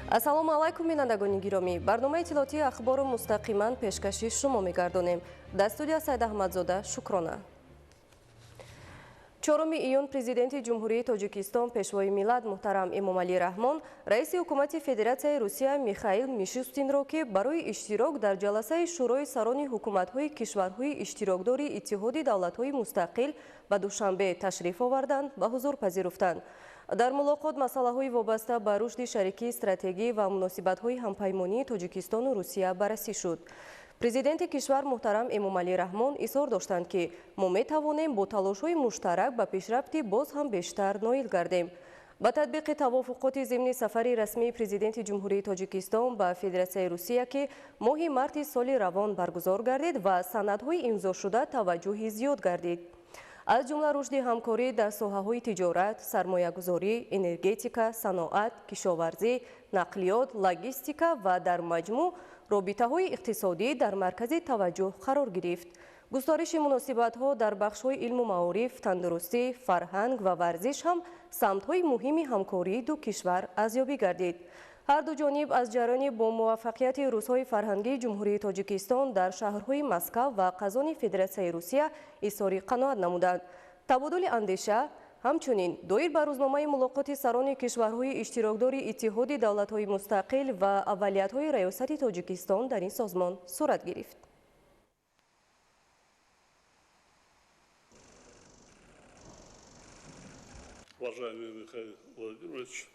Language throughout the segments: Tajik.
Ассалому алайкум, бинандагони гиромӣ. Барномаи иттилоотии ахборро мустақиман пешкаши шумо мегардонем. Дар студия Саид Аҳмадзода Шукрона. 4 июн Президенти Ҷумҳурии Тоҷикистон, Пешвои миллат муҳтарам Эмомалӣ Раҳмон Раиси Ҳукумати Федератсияи Русия Михаил Мишустинро, ки барои иштирок дар ҷаласаи Шӯрои сарони ҳукуматҳои кишварҳои иштирокдори Иттиҳоди давлатҳои мустақил ба Душанбе ташриф оварданд, ба ҳузур пазируфтанд. Дар мулоқот масъалаҳои вобаста ба рушди шарикии стратегӣ ва муносибатҳои ҳампаймонии Тоҷикистону Русия баррасӣ шуд. Президенти кишвар муҳтарам Эмомалӣ Раҳмон изҳор доштанд, ки мо метавонем бо талошҳои муштарак ба пешрафти боз ҳам бештар ноил гардем. Ба татбиқи тавофуқоти зимни сафари расмии Президенти Ҷумҳурии Тоҷикистон ба Федератсияи Русия, ки моҳи марти соли равон баргузор гардид, ва санадҳои имзошуда таваҷҷӯҳи зиёд гардид. Аз ҷумла рушди ҳамкорӣ дар соҳаҳои тиҷорат, сармоягузорӣ, энергетика, саноат, кишоварзӣ, нақлиёт, логистика ва дар маҷмӯъ робитаҳои иқтисодӣ дар маркази таваҷҷӯҳ қарор гирифт. Густариши муносибатҳо дар бахшҳои илму маориф, тандурустӣ, фарҳанг ва варзиш ҳам самтҳои муҳими ҳамкории ду кишвар арзёбӣ гардид. Ҳар ду ҷониб аз ҷараёни бо муваффақияти рӯзҳои фарҳангии Ҷумҳурии Тоҷикистон дар шаҳрҳои Москав ва Қазони Федератсияи Русия изҳори қаноат намуданд. Табодули андеша ҳамчунин доир ба рӯзномаи мулоқоти сарони кишварҳои иштирокдори Иттиҳоди давлатҳои мустақил ва аввалиятҳои раёсати Тоҷикистон дар ин созмон сурат гирифт. Уважаемый Михаил Владимирович,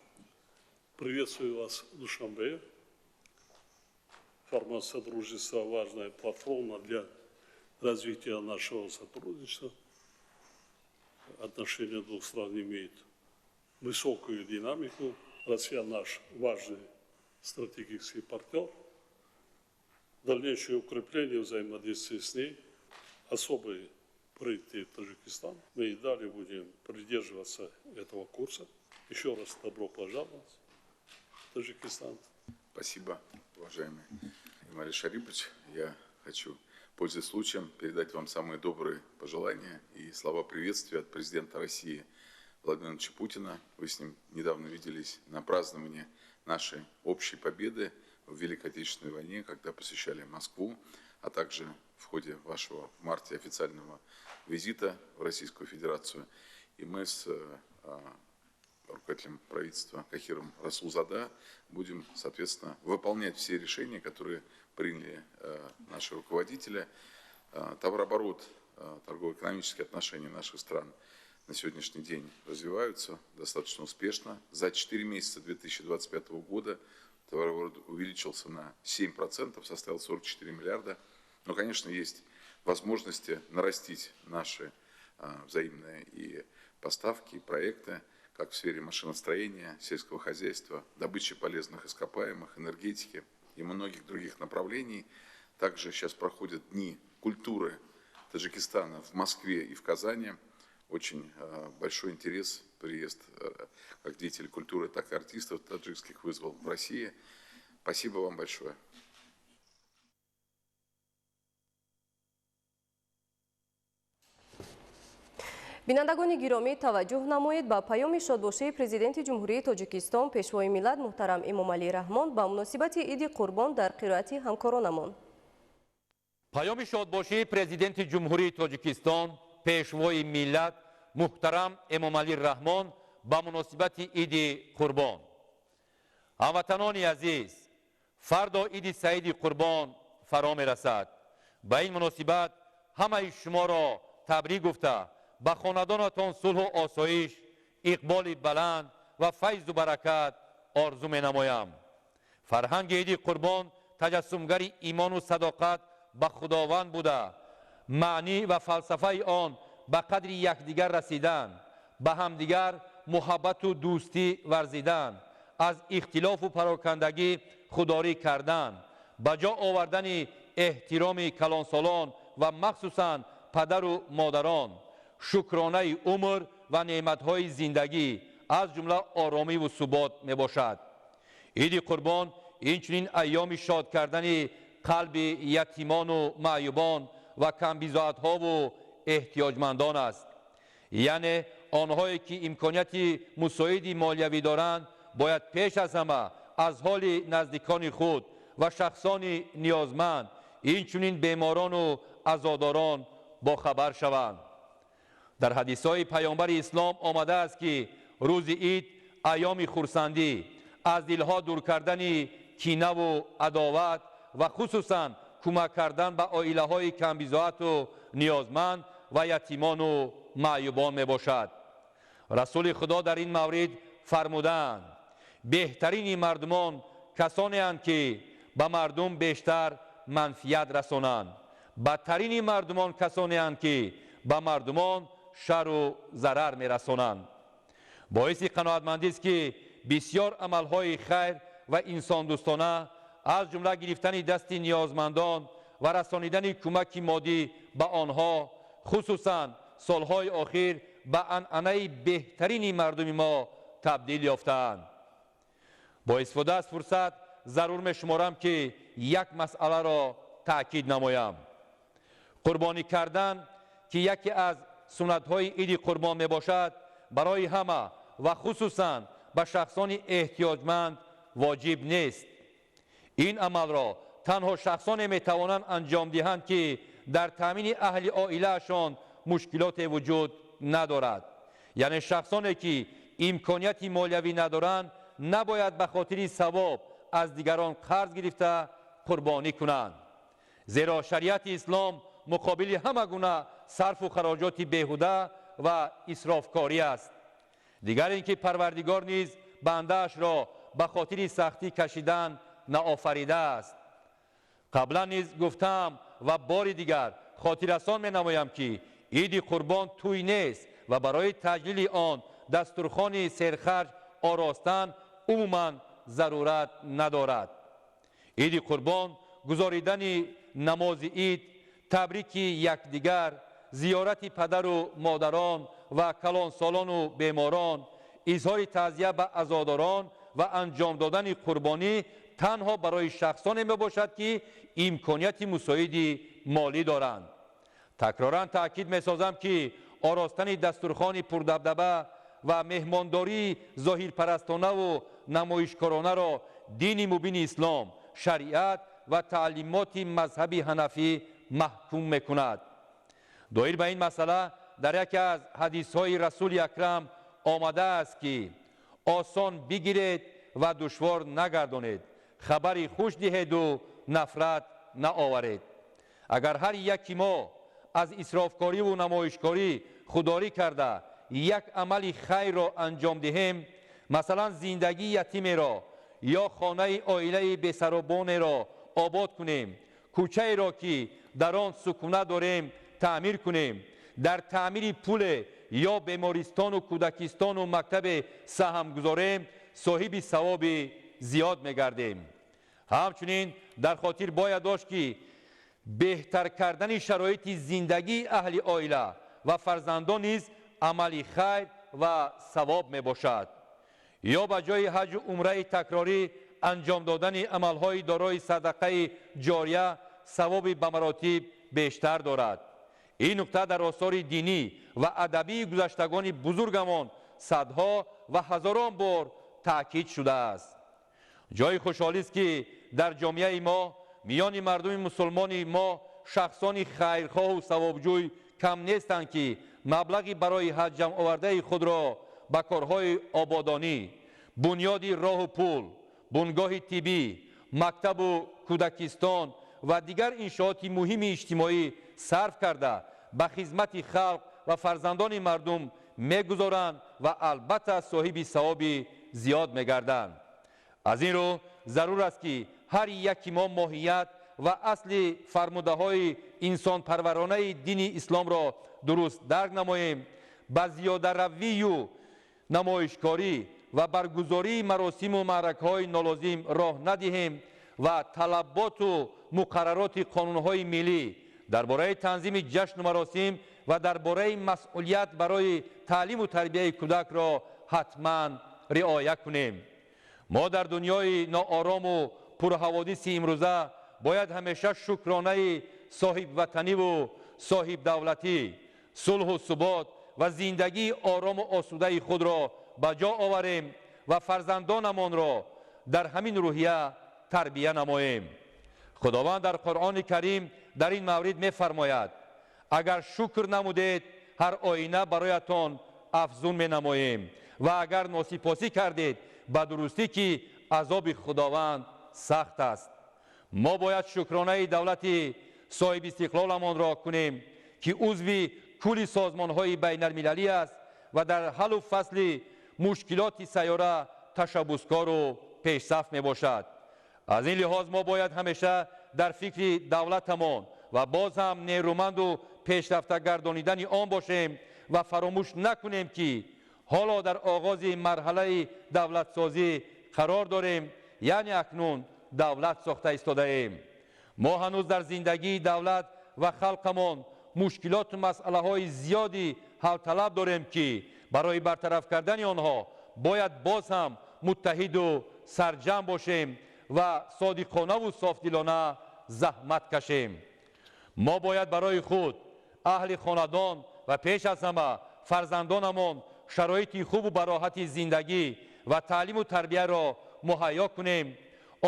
приветствую вас в Душанбе. Формат сотрудничества – важная платформа для развития нашего сотрудничества. Отношения двух стран имеют высокую динамику. Россия наш важный стратегический партнер. Дальнейшее укрепление взаимодействия с ней – особый приоритет Таджикистана. Мы и далее будем придерживаться этого курса. Еще раз добро пожаловать в Таджикистан. Спасибо, уважаемый Эмомали Шарипович. Я хочу, пользуясь случаем, передать вам самые добрые пожелания и слова приветствия от президента России Владимира Владимировича Путина. Вы с ним недавно виделись на праздновании нашей общей победы в Великой Отечественной войне, когда посещали Москву, а также в ходе вашего в марте официального визита в Российскую Федерацию. И мы с руководителем правительства Кохиром Расулзода будем, соответственно, выполнять все решения, которые приняли наши руководители. Товарооборот, торгово-экономические отношения наших стран на сегодняшний день развиваются достаточно успешно. За 4 месяца 2025 года товарооборот увеличился на 7%, составил 44 миллиарда. Но, конечно, есть возможности нарастить наши взаимные и поставки, и проекты, как в сфере машиностроения, сельского хозяйства, добычи полезных ископаемых, энергетики и многих других направлений. Также сейчас проходят дни культуры Таджикистана в Москве и в Казани. Очень большой интерес приезд как деятелей культуры, так и артистов таджикских вызвал в России. Спасибо вам большое. Бинандагони гиромӣ, таваҷҷӯҳ намоед ба паёми шодбошии Президенти Ҷумҳурии Тоҷикистон, Пешвои миллат муҳтарам Эмомалӣ Раҳмон ба муносибати Иди Қурбон дар қироати ҳамкоронамон. Паёми шодбошии Президенти Ҷумҳурии Тоҷикистон, Пешвои миллат муҳтарам Эмомалӣ Раҳмон ба муносибати Иди Қурбон. Ҳамватанони азиз, фардо Иди Саиди Қурбон фаро мерасад. Ба ин муносибат ҳамаи шуморо табрик гуфта, ба хонадонатон сулҳу осоиш, иқболи баланд ва файзу баракат орзу менамоям. Фарҳанги Иди Қурбон таҷассумгари имону садоқат ба Худованд буда, маънӣ ва фалсафаи он ба қадри якдигар расидан, ба ҳамдигар муҳаббату дӯстӣ варзидан, аз ихтилофу парокандагӣ худдорӣ кардан, ба ҷо овардани эҳтироми калонсолон ва махсусан падару модарон, шукронаи умр ва неъматҳои зиндагӣ, аз ҷумла оромиву субот мебошад. Иди Қурбон инчунин айёми шод кардани қалби ятимону маъюбон ва камбизоатҳову эҳтиёҷмандон аст. Яъне онҳое ки имконияти мусоиди молиявӣ доранд, бояд пеш аз ҳама аз ҳоли наздикони худ ва шахсони ниёзманд, инчунин беморону азодорон бохабар шаванд. Дар ҳадисҳои паёмбари ислом омадааст, ки рӯзи ид айёми хурсандӣ, аз дилҳо дур кардани кинаву адоват ва хусусан кӯмак кардан ба оилаҳои камбизоату ниёзманд ва ятимону маъюбон мебошад. Расули Худо дар ин маврид фармудаанд: беҳтарини мардумон касонеанд, ки ба мардум бештар манфиат расонанд, бадтарини мардумон касонеанд, ки ба мардумон шарру зарар мерасонанд. Боиси қаноатмандист, ки бисёр амалҳои хайр ва инсондӯстона, аз ҷумла гирифтани дасти ниёзмандон ва расонидани кӯмаки моддӣ ба онҳо, хусусан солҳои охир ба анъанаи беҳтарини мардуми мо табдил ёфтаанд. Бо истифода аз фурсат зарур мешуморам, ки як масъаларо таъкид намоям. Қурбонӣ кардан, ки яке аз суннатҳои иди Қурбон мебошад, барои ҳама ва хусусан ба шахсони эҳтиёҷманд воҷиб нест. Ин амалро танҳо шахсоне метавонанд анҷом диҳанд, ки дар таъмини аҳли оилаашон мушкилоте вуҷуд надорад. Яъне шахсоне, ки имконияти молиявӣ надоранд, набояд ба хотири савоб аз дигарон қарз гирифта қурбонӣ кунанд, зеро шариати ислом муқобили ҳама гуна сарфу хароҷоти беҳуда ва исрофкорӣ аст. Дигар ин ки Парвардигор низ бандаашро ба хотири сахтӣ кашидан наофаридааст. Қаблан низ гуфтаам ва бори дигар хотиррасон менамоям, ки иди Қурбон тӯй нест ва барои таҷлили он дастурхони серхарҷ оростан умуман зарурат надорад. Иди Қурбон гузоридани намози ид, табрики якдигар, зиёрати падару модарон ва калонсолону беморон, изҳори таъзия ба азодорон ва анҷом додани қурбонӣ танҳо барои шахсоне мебошад, ки имконияти мусоиди молӣ доранд. Такроран таъкид месозам, ки оростани дастурхони пурдабдаба ва меҳмондории зоҳирпарастонаву намоишкоронаро дини мубини ислом, шариат ва таълимоти мазҳаби ҳанафӣ маҳкум мекунад. Доир ба ин масъала дар яке аз ҳадисҳои Расули Акрам омадааст, ки осон бигиред ва душвор нагардонед, хабари хуш диҳеду нафрат наоваред. Агар ҳар яки мо аз исрофкориву намоишкорӣ худдорӣ карда, як амали хайрро анҷом диҳем, масалан, зиндагии ятимеро ё хонаи оилаи бесаробонеро обод кунем, кӯчаеро, ки дар он сукунат дорем, таъмир кунем, дар таъмири пуле ё бемористону кӯдакистону мактабе саҳм гузорем, соҳиби савоби зиёд мегардем. Ҳамчунин дар хотир бояд дошт, ки беҳтар кардани шароити зиндагии аҳли оила ва фарзандон низ амали хайр ва савоб мебошад. Ё ба ҷои ҳаҷу умраи такрорӣ анҷом додани амалҳои дорои садақаи ҷория савоби ба маротиб бештар дорад. Ин нукта дар осори динӣ ва адабии гузаштагони бузургамон садҳо ва ҳазорон бор таъкид шудааст. Ҷои хушҳолист, ки дар ҷомеаи мо, миёни мардуми мусулмони мо шахсони хайрхоҳу савобҷӯй кам нестанд, ки маблағи барои ҳаҷ ҷамъовардаи худро ба корҳои ободонӣ, бунёди роҳу пул, бунгоҳи тиббӣ, мактабу кӯдакистон ва дигар иншооти муҳими иҷтимоӣ сарф карда, ба хизмати халқ ва фарзандони мардум мегузоранд ва албатта соҳиби савоби зиёд мегарданд. Аз ин рӯ зарур аст, ки ҳар яки мо моҳият ва асли фармудаҳои инсонпарваронаи дини исломро дуруст дарк намоем, ба зиёдаравию намоишкорӣ ва баргузории маросиму маъракаҳои нолозим роҳ надиҳем ва талаботу муқаррароти қонунҳои миллӣ дар бораи танзими ҷашну маросим ва дар бораи масъулият барои таълиму тарбияи кӯдакро ҳатман риоя кунем. Мо дар дунёи ноорому пурҳаводиси имрӯза бояд ҳамеша шукронаи соҳибватаниву соҳибдавлатӣ, сулҳу субот ва зиндагии орому осудаи худро ба ҷо оварем ва фарзандонамонро дар ҳамин рӯҳия тарбия намоем. Худованд дар Қуръони Карим дар ин маврид мефармояд: агар шукр намудед, ҳар оина бароятон афзун менамоем ва агар носипосӣ кардед, ба дурустӣ ки азоби Худованд сахт аст. Мо бояд шукронаи давлати соҳибистиқлоламонро кунем, ки узви кулли созмонҳои байналмилалӣ аст ва дар ҳаллу фасли мушкилоти сайёра ташаббускору пешсаф мебошад. Аз ин лиҳоз мо бояд ҳамеша дар фикри давлатамон ва боз ҳам нерӯманду пешрафта гардонидани он бошем ва фаромӯш накунем, ки ҳоло дар оғози марҳалаи давлатсозӣ қарор дорем, яъне акнун давлат сохта истодаем. Мо ҳанӯз дар зиндагии давлат ва халқамон мушкилоту масъалаҳои зиёди ҳалталаб дорем, ки барои бартараф кардани онҳо бояд боз ҳам муттаҳиду сарҷамъ бошем ва содиқонаву софдилона заҳмат кашем. Мо бояд барои худ, аҳли хонадон ва пеш аз ҳама фарзандонамон шароити хубу бароҳати зиндагӣ ва таълиму тарбияро муҳайё кунем,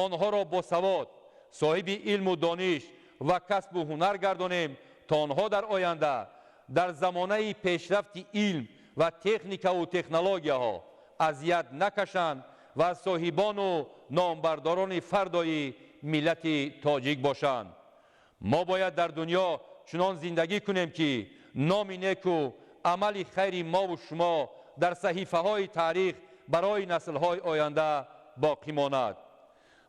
онҳоро босавод, соҳиби илму дониш ва касбу ҳунар гардонем, то онҳо дар оянда дар замонаи пешрафти илм ва техникаву технологияҳо азият накашанд ва соҳибону номбардорони фардои миллати тоҷик бошанд. Мо бояд дар дунё чунон зиндагӣ кунем, ки номи неку амали хайри мову шумо дар саҳифаҳои таърих барои наслҳои оянда боқӣ монад.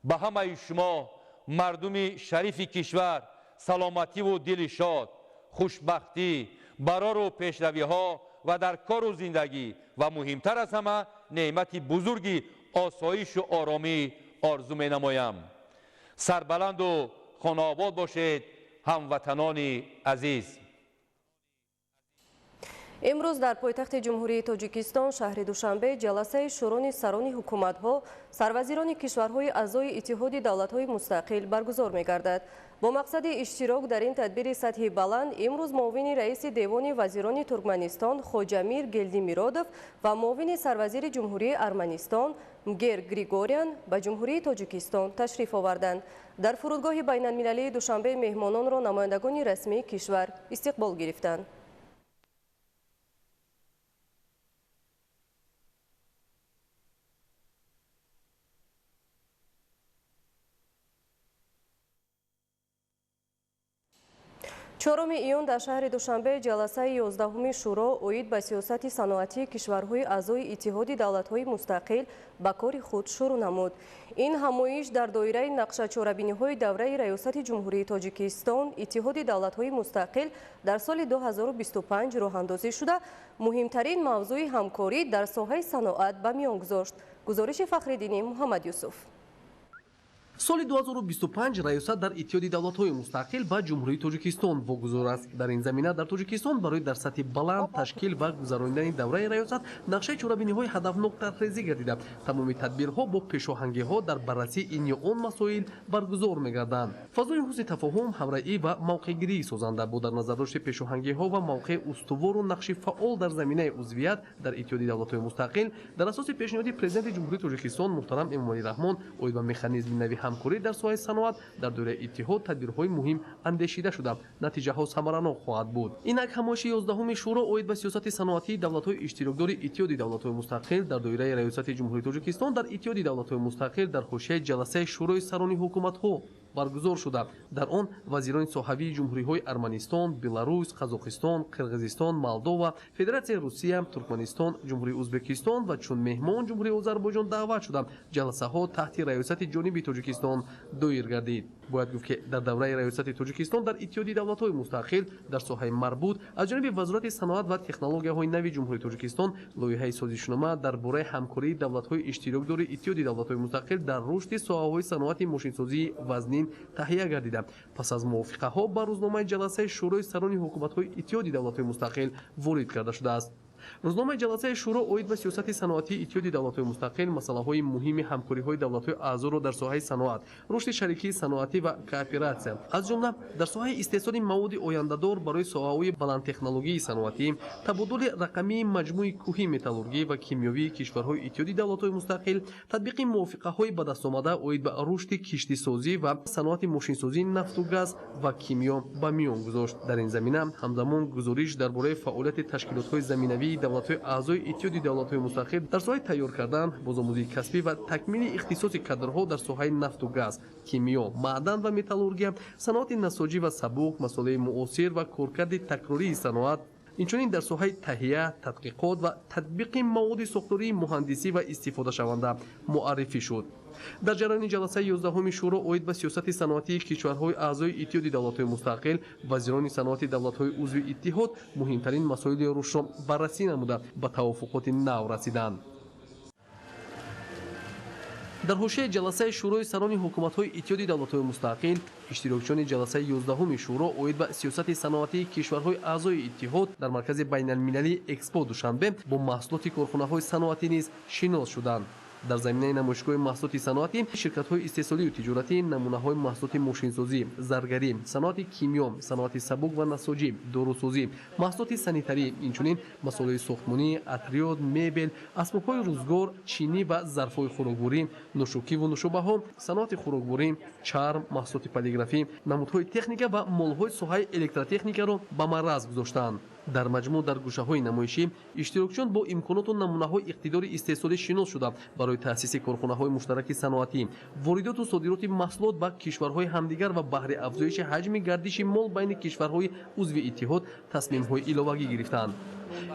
Ба ҳамаи шумо мардуми шарифи кишвар саломативу дили шод, хушбахтӣ, барору пешравиҳо ва дар кору зиндагӣ ва муҳимтар аз ҳама неъмати бузурги осоишу оромӣ орзу менамоям. Сарбаланду хонаобод бошед, ҳамватанони азиз. Имрӯз дар пойтахти Ҷумҳурии Тоҷикистон шаҳри Душанбе ҷаласаи шӯрони сарони ҳукуматҳо, сарвазирони кишварҳои аъзои Иттиҳоди давлатҳои мустақил баргузор мегардад. Бо мақсади иштирок дар ин тадбири сатҳи баланд имрӯз муовини раиси Девони вазирони Туркманистон Хоҷамир Гелдимиродов ва муовини сарвазири Ҷумҳурии Арманистон Мгер Григорян ба Ҷумҳурии Тоҷикистон ташриф оварданд. Дар фурудгоҳи байналмилалии Душанбе меҳмононро намояндагони расмии кишвар истиқбол гирифтанд. 4 июн дар шаҳри Душанбе ҷаласаи 11-уми шӯро оид ба сиёсати саноатии кишварҳои аъзои Иттиҳоди давлатҳои мустақил ба кори худ шурӯъ намуд. Ин ҳамоиш дар доираи нақшачорабиниҳои давраи раёсати Ҷумҳурии Тоҷикистон Иттиҳоди давлатҳои мустақил дар соли 2025 роҳандозӣ шуда, муҳимтарин мавзӯи ҳамкорӣ дар соҳаи саноат ба миён гузошт. Гузориши Фахриддини Муҳаммадюсуф. Соли 2025 раёсат дар Иттиҳоди давлатҳои мустақил ба Ҷумҳурии Тоҷикистон вогузор аст. Дар ин замина дар Тоҷикистон барои дар сатҳи баланд ташкил ва гузаронидани давраи раёсат нақшаи чорабиниҳои ҳадафнок тарҳрезӣ гардида, тамоми тадбирҳо бо пешоҳангиҳо дар баррасии ин ё он масоил баргузор мегарданд. Фазои ҳусни тафоҳум, ҳамраҳӣ ва мавқеъгирии созанда бо дар назардошти пешоҳангиҳо ва мавқеи устувору нақши фаъол дар заминаи узвият дар Иттиҳоди давлатҳои мустақил дар асоси пешниҳоди Президенти Ҷумҳурии Тоҷикистон муҳтарам Эмомалӣ Раҳмон оид ба механизми нави ҳамкорӣ дар соҳаи саноат дар доираи иттиҳод тадбирҳои муҳим андешида шуда, натиҷаҳо самаранок хоҳад буд. Инак ҳамоиши 11-уми шӯро оид ба сиёсати саноатии давлатҳои иштирокдори Иттиҳоди давлатҳои мустақил дар доираи раёсати Ҷумҳурии Тоҷикистон дар Иттиҳоди давлатҳои мустақил дар ҳошияи ҷаласаи шӯрои сарони ҳукуматҳо баргузор шуда. Дар он вазирони соҳавии ҷумҳуриҳои Арманистон, Беларус, Қазоқистон, Қирғизистон, Молдова, Федератсияи Русия, Туркманистон, Ҷумҳурии Ӯзбекистон ва чун меҳмон Ҷумҳурии Озарбойҷон даъват шуда, ҷаласаҳо таҳти раёсати ҷониби Тоҷикистон доир гардид. Бояд гуфт, ки дар давраи раёсати Тоҷикистон дар Иттиҳоди давлатҳои мустақил дар соҳаи марбут аз ҷониби Вазорати саноат ва технологияҳои нави Ҷумҳурии Тоҷикистон лоиҳаи созишнома дар бораи ҳамкории давлатҳои иштирокдори Иттиҳоди давлатҳои мустақил дар рушди соҳаҳои саноати мошинсозии вазнин таҳия гардида, пас аз мувофиқаҳо ба рӯзномаи ҷаласаи шӯрои сарони ҳукуматҳои Иттиҳоди давлатҳои мустақил ворид карда шудааст. Рӯзномаи ҷаласаи Шӯро оид ба сиёсати саноатии Иттиҳоди давлатҳои мустақил масъалаҳои муҳими ҳамкориҳои давлатҳои аъзоро дар соҳаи саноат, рушди шарикии саноатӣ ва кооператсия, аз ҷумла дар соҳаи истеҳсоли маводи ояндадор барои соҳаҳои баландтехнологияи саноатӣ, табодули рақамии маҷмӯи кӯҳи металлургӣ ва кимиёвии кишварҳои Иттиҳоди давлатҳои мустақил, татбиқи мувофиқаҳои ба дастомада оид ба рушди киштисозӣ ва саноати мошинсозии нафту газ ва кимиё ба миён гузошт. Дар ин замина ҳамзамон гузориш дар бораи фаъолияти ташкилотҳои заминавии давлатҳои аъзои Иттиҳоди давлатҳои мустақил дар соҳаи тайёр кардан, бозомӯзии касбӣ ва такмили ихтисоси кадрҳо дар соҳаи нафту газ, кимиё, маъдан ва металлургия, саноати насоҷӣ ва сабук, масолеҳи муосир ва коркарди такрории саноат, инчунин дар соҳаи таҳия, тадқиқот ва татбиқи маводи сохтории муҳандисӣ ва истифодашаванда муаррифӣ шуд. Дар ҷараёни ҷаласаи 11-уми Шӯро оид ба сиёсати саноатии кишварҳои аъзои Иттиҳоди давлатҳои мустақил, вазирони саноати давлатҳои узви иттиҳод муҳимтарин масоили рушдро баррасӣ намуда, ба тавофуқоти нав расиданд. Дар ҳошияи ҷаласаи Шӯрои сарони ҳукуматҳои Иттиҳоди давлатҳои мустақил, иштирокчиёни ҷаласаи 11-уми Шӯро оид ба сиёсати саноатии кишварҳои аъзои иттиҳод дар маркази байналмилалии Экспо Душанбе бо маҳсулоти корхонаҳои саноатӣ низ шинос шуданд. Дар заминаи намоишгоҳи маҳсулоти саноатӣ ширкатҳои истеҳсолию тиҷоратӣ намунаҳои маҳсулоти мошинсозӣ, заргарӣ, саноати кимиё, саноати сабук ва насоҷӣ, дорусозӣ, маҳсулоти санитарӣ, инчунин масолеҳи сохтмонӣ, атриёт, мебел, асбобҳои рӯзгор, чинӣ ва зарфҳои хӯрокворӣ, нӯшокиву нӯшобаҳо, саноати хӯрокворӣ, чарм, маҳсулоти полиграфӣ, намудҳои техника ва молҳои соҳаи электротехникаро ба мараз гузоштанд. Дар маҷмӯъ дар гӯшаҳои намоишӣ иштирокчиён бо имконоту намунаҳои иқтидори истеҳсолӣ шинос шуда, барои таъсиси корхонаҳои муштараки саноатӣ, воридоту содироти маҳсулот ба кишварҳои ҳамдигар ва баҳри афзоиши ҳаҷми гардиши мол байни кишварҳои узви иттиҳод тасмимҳои иловагӣ гирифтанд.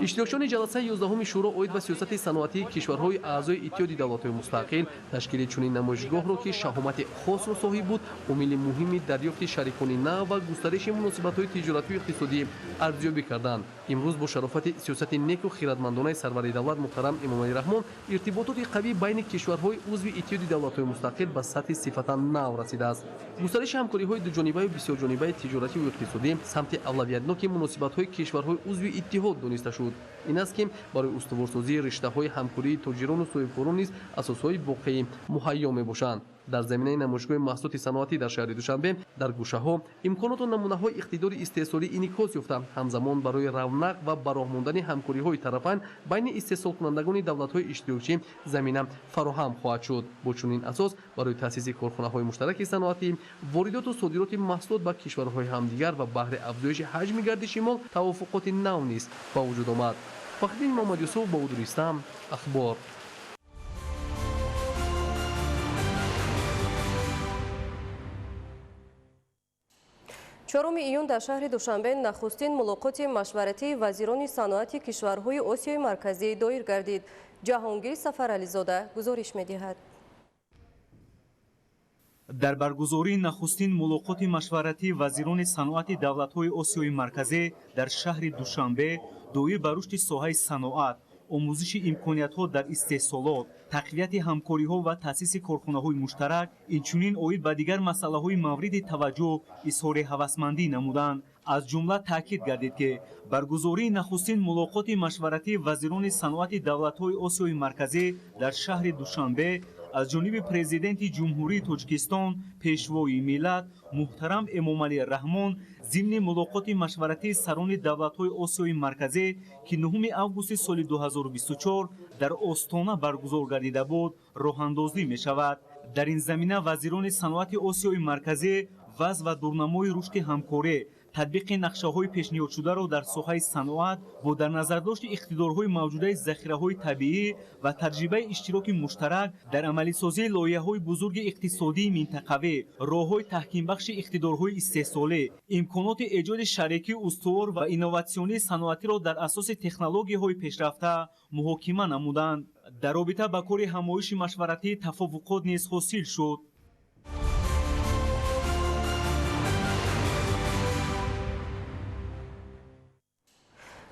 Иштирокчиёни ҷаласаи 11-уми Шӯро оид ба сиёсати саноатии кишварҳои аъзои Иттиҳоди давлатҳои мустақил ташкили чунин намоишгоҳро, ки шаҳомати хосро соҳиб буд, омили муҳими дарёфти шарикони нав ва густариши муносибатҳои тиҷоратию иқтисодӣ арзёбӣ карданд. Имрӯз бо шарофати сиёсати неку хиратмандонаи сарвари давлат муҳтарам Эмомалӣ Раҳмон иртибототи қавӣ байни кишварҳои узви Иттиҳоди давлатҳои мустақил ба сатҳи сифатан нав расидааст. Густариши ҳамкориҳои дуҷонибаю бисёрҷонибаи тиҷоративу иқтисодӣ самти авлавиятноки муносибатҳои кишварҳои узви иттиҳод дониста шуд. Ин аст, ки барои устуворсозии риштаҳои ҳамкории тоҷирону соҳибкорон низ асосҳои воқеӣ муҳайё мебошанд. Дар заминаи намоишгоҳи маҳсулоти саноатӣ дар шаҳри Душанбе дар гӯшаҳо имконоту намунаҳои иқтидори истеҳсолӣ инъикос ёфта, ҳамзамон барои равнақ ва ба роҳ мондани ҳамкориҳои тарафайн байни истеҳсолкунандагони давлатҳои иштирокчӣ замина фароҳам хоҳад шуд. Бо чунин асос барои таъсиси корхонаҳои муштараки саноатӣ, воридоту содироти маҳсулот ба кишварҳои ҳамдигар ва баҳри афзоиши ҳаҷми гардиши мол тавофуқоти нав низ ба вуҷуд омад. Фахриддин Муҳаммадюсуф, Бовудур Истам, Ахбор. 4 июн дар шаҳри Душанбе нахустин мулоқоти машваратии вазирони саноати кишварҳои Осиёи Марказӣ доир гардид. Ҷаҳонгир Сафарализода гузориш медиҳад. Дар баргузории нахустин мулоқоти машваратии вазирони саноати давлатҳои Осиёи Марказӣ дар шаҳри Душанбе доир ба рушди соҳаи саноат, омӯзиши имкониятҳо дар истеҳсолот, тақвияти ҳамкориҳо ва таъсиси корхонаҳои муштарак, инчунин оид ба дигар масъалаҳои мавриди таваҷҷӯҳ изҳори ҳавасмандӣ намуданд. Аз ҷумла таъкид гардид, ки баргузории нахустин мулоқоти машваратии вазирони саноати давлатҳои Осиёи Марказӣ дар шаҳри Душанбе аз ҷониби президенти Ҷумҳурии Тоҷикистон, пешвои миллат муҳтарам Эмомалӣ Раҳмон зимни мулоқоти машваратии сарони давлатҳои Осиёи Марказӣ, ки 9 августи соли 2024 дар Остона баргузор гардида буд, роҳандозӣ мешавад. Дар ин замина вазирони саноати Осиёи Марказӣ вазъ ва дурнамои рушди ҳамкорӣ, татбиқи нақшаҳои пешниҳодшударо дар соҳаи саноат бо дар назардошти иқтидорҳои мавҷудаи захираҳои табиӣ ва таҷрибаи иштироки муштарак дар амалисозии лоиҳаҳои бузурги иқтисодии минтақавӣ, роҳҳои таҳкимбахши иқтидорҳои истеҳсолӣ, имконоти эҷоди шарикии устувор ва инноватсионии саноатиро дар асоси технологияҳои пешрафта муҳокима намуданд. Дар робита ба кори ҳамоиши машваратӣ тафовуқот низ ҳосил шуд.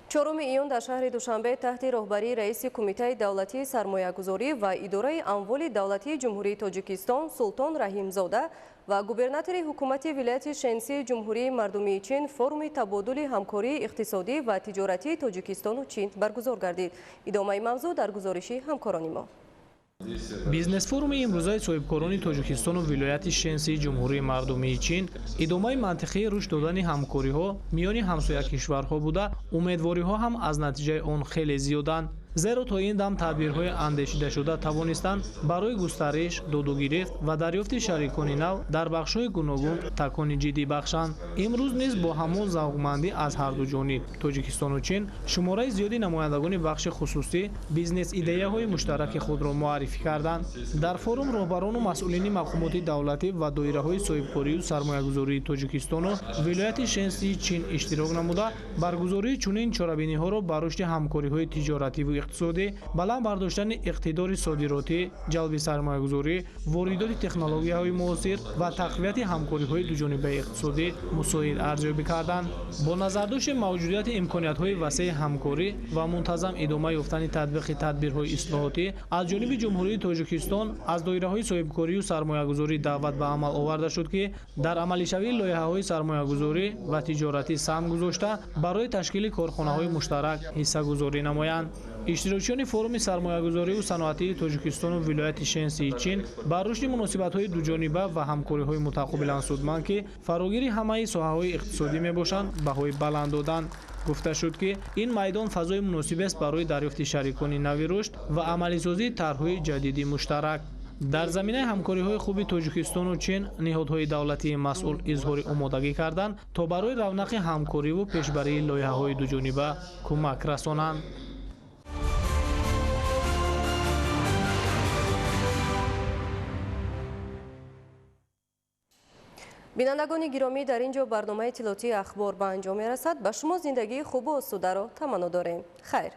4 июн дар шаҳри Душанбе таҳти роҳбарии раиси Кумитаи давлатии сармоягузорӣ ва идораи амволи давлатии Ҷумҳурии Тоҷикистон Султон Раҳимзода ва губернатори ҳукумати вилояти Шенсии Ҷумҳурии Мардумии Чин форуми табодули ҳамкории иқтисодӣ ва тиҷоратии Тоҷикистону Чин баргузор гардид. Идомаи мавзӯъ дар гузориши ҳамкорони мо. Бизнес-форуми имрӯзаи соҳибкорони Тоҷикистону вилояти Шенсии Ҷумҳурии Мардумии Чин идомаи мантиқии рушд додани ҳамкориҳо миёни ҳамсоя кишварҳо буда, умедвориҳо ҳам аз натиҷаи он хеле зиёданд. Зеро то ин дам тадбирҳои андешидашуда тавонистанд барои густариш, додугирифт ва дарёфти шарикони нав дар бахшҳои гуногун такони ҷиддӣ бахшанд. Имрӯз низ бо ҳамон завқмандӣ аз ҳарду ҷониб Тоҷикистону Чин шумораи зиёди намояндагони бахши хусусӣ бизнес-идеяҳои муштараки худро муаррифӣ карданд. Дар форум роҳбарону масъулини мақомоти давлатӣ ва доираҳои соҳибкорию сармоягузории Тоҷикистону вилояти Шенсии Чин иштирок намуда, баргузории чунин чорабиниҳоро ба рушди ҳамкориҳои тиҷоративу иқтисодӣ, баланд бардоштани иқтидори содиротӣ, ҷалби сармоягузорӣ, воридоти технологияҳои муосир ва тақвияти ҳамкориҳои дуҷонибаи иқтисодӣ мусоид арзёбӣ карданд. Бо назардошти мавҷудияти имкониятҳои васеи ҳамкорӣ ва мунтазам идома ёфтани татбиқи тадбирҳои ислоҳотӣ аз ҷониби Ҷумҳурии Тоҷикистон аз доираҳои соҳибкорию сармоягузорӣ даъват ба амал оварда шуд, ки дар амалишавии лоиҳаҳои сармоягузорӣ ва тиҷоратӣ саҳм гузошта, барои ташкили корхонаҳои муштарак ҳиссагузорӣ намоянд. Иштирокчиёни форуми сармоягузорию саноатии Тоҷикистону вилояти Шенсии Чин ба рушди муносибатҳои дуҷониба ва ҳамкориҳои мутақобилан судманд, ки фарогири ҳамаи соҳаҳои иқтисодӣ мебошанд, баҳои баланд доданд. Гуфта шуд, ки ин майдон фазои муносибест барои дарёфти шарикони нави рушд ва амалисозии тарҳҳои ҷадиди муштарак. Дар заминаи ҳамкориҳои хуби Тоҷикистону Чин ниҳодҳои давлатии масъул изҳори омодагӣ карданд, то барои равнақи ҳамкориву пешбарии лоиҳаҳои дуҷониба кӯмак расонанд. Бинандагони гиромӣ, дар ин ҷо барномаи иттилоотии ахбор ба анҷом мерасад. Ба шумо зиндагии хубу осударо таманно дорем. Хайр.